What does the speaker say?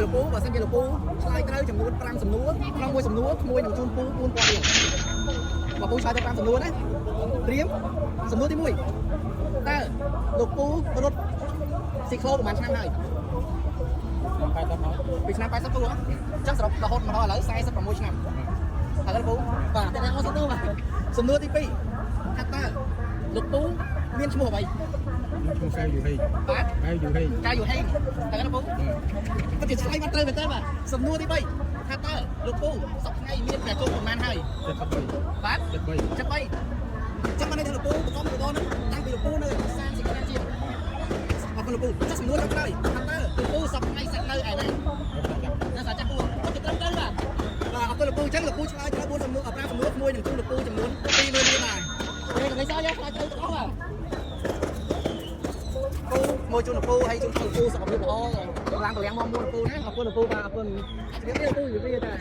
ជាមួយលោកពូបើសិនជាលោកពូឆ្លើយត្រូវចំនួន5សំណួរក្នុងមួយសំណួរក្មួយនឹងជូនពូ4000រៀលបើពូឆ្លើយទៅ5សំណួរណាត្រៀមសំណួរទី1តើលោកពូរត់ស៊ីក្លូប្រហែលឆ្នាំហើយ ខ្ញុំ80ហើយ ពីឆ្នាំ80ពូហ៎អញ្ចឹងសរុបរហូតមកដល់ឥឡូវ46ឆ្នាំហើយលោកពូបាទតែអរសំណួរបាទសំណួរទី2ថាតើលោកពូមានឈ្មោះអ្វី ខ្ញុំឈ្មោះកៅយូហេង បាទ កៅយូហេង កាយយូហេងតើលោកពូពិតជាឆ្លើយបានត្រូវមែនតើបាទសំណួរទី3ថាតើលោកពូសប្តាហ៍ថ្ងៃមានព្រះគុណប្រមាណហើយ 73 បាទ 73 73ចឹងបានន័យថាលោកពូបង្ខំរបរហ្នឹងតាំងពីលោកពូនៅ30ឆ្នាំជាងអរគុណលោកពូចុះសំណួរចុងក្រោយថាតើលោកពូសប្តាហ៍ថ្ងៃសត្វនៅឯណានៅសាចាស់ពូពិតជាត្រឹមត្រូវបាទបាទអរគុណលោកពូចឹងលោកពូឆ្លើយត្រូវ4សំណួរ5សំណួរក្មួយនឹងជូនលោកពូចំនួន20000រៀលបាទនេះកន្លែងសើឆ្លើយត្រូវទាំងអស់បាទពូមួយជូនលោកពូហើយជូនលោកពូសុខភាពល្អកម្លាំងកម្លាំងមកមួយលោកពូណាអរគុណលោកពូបាទអរគុណជម្រាបលាលោកពូជម្រាបលាតា។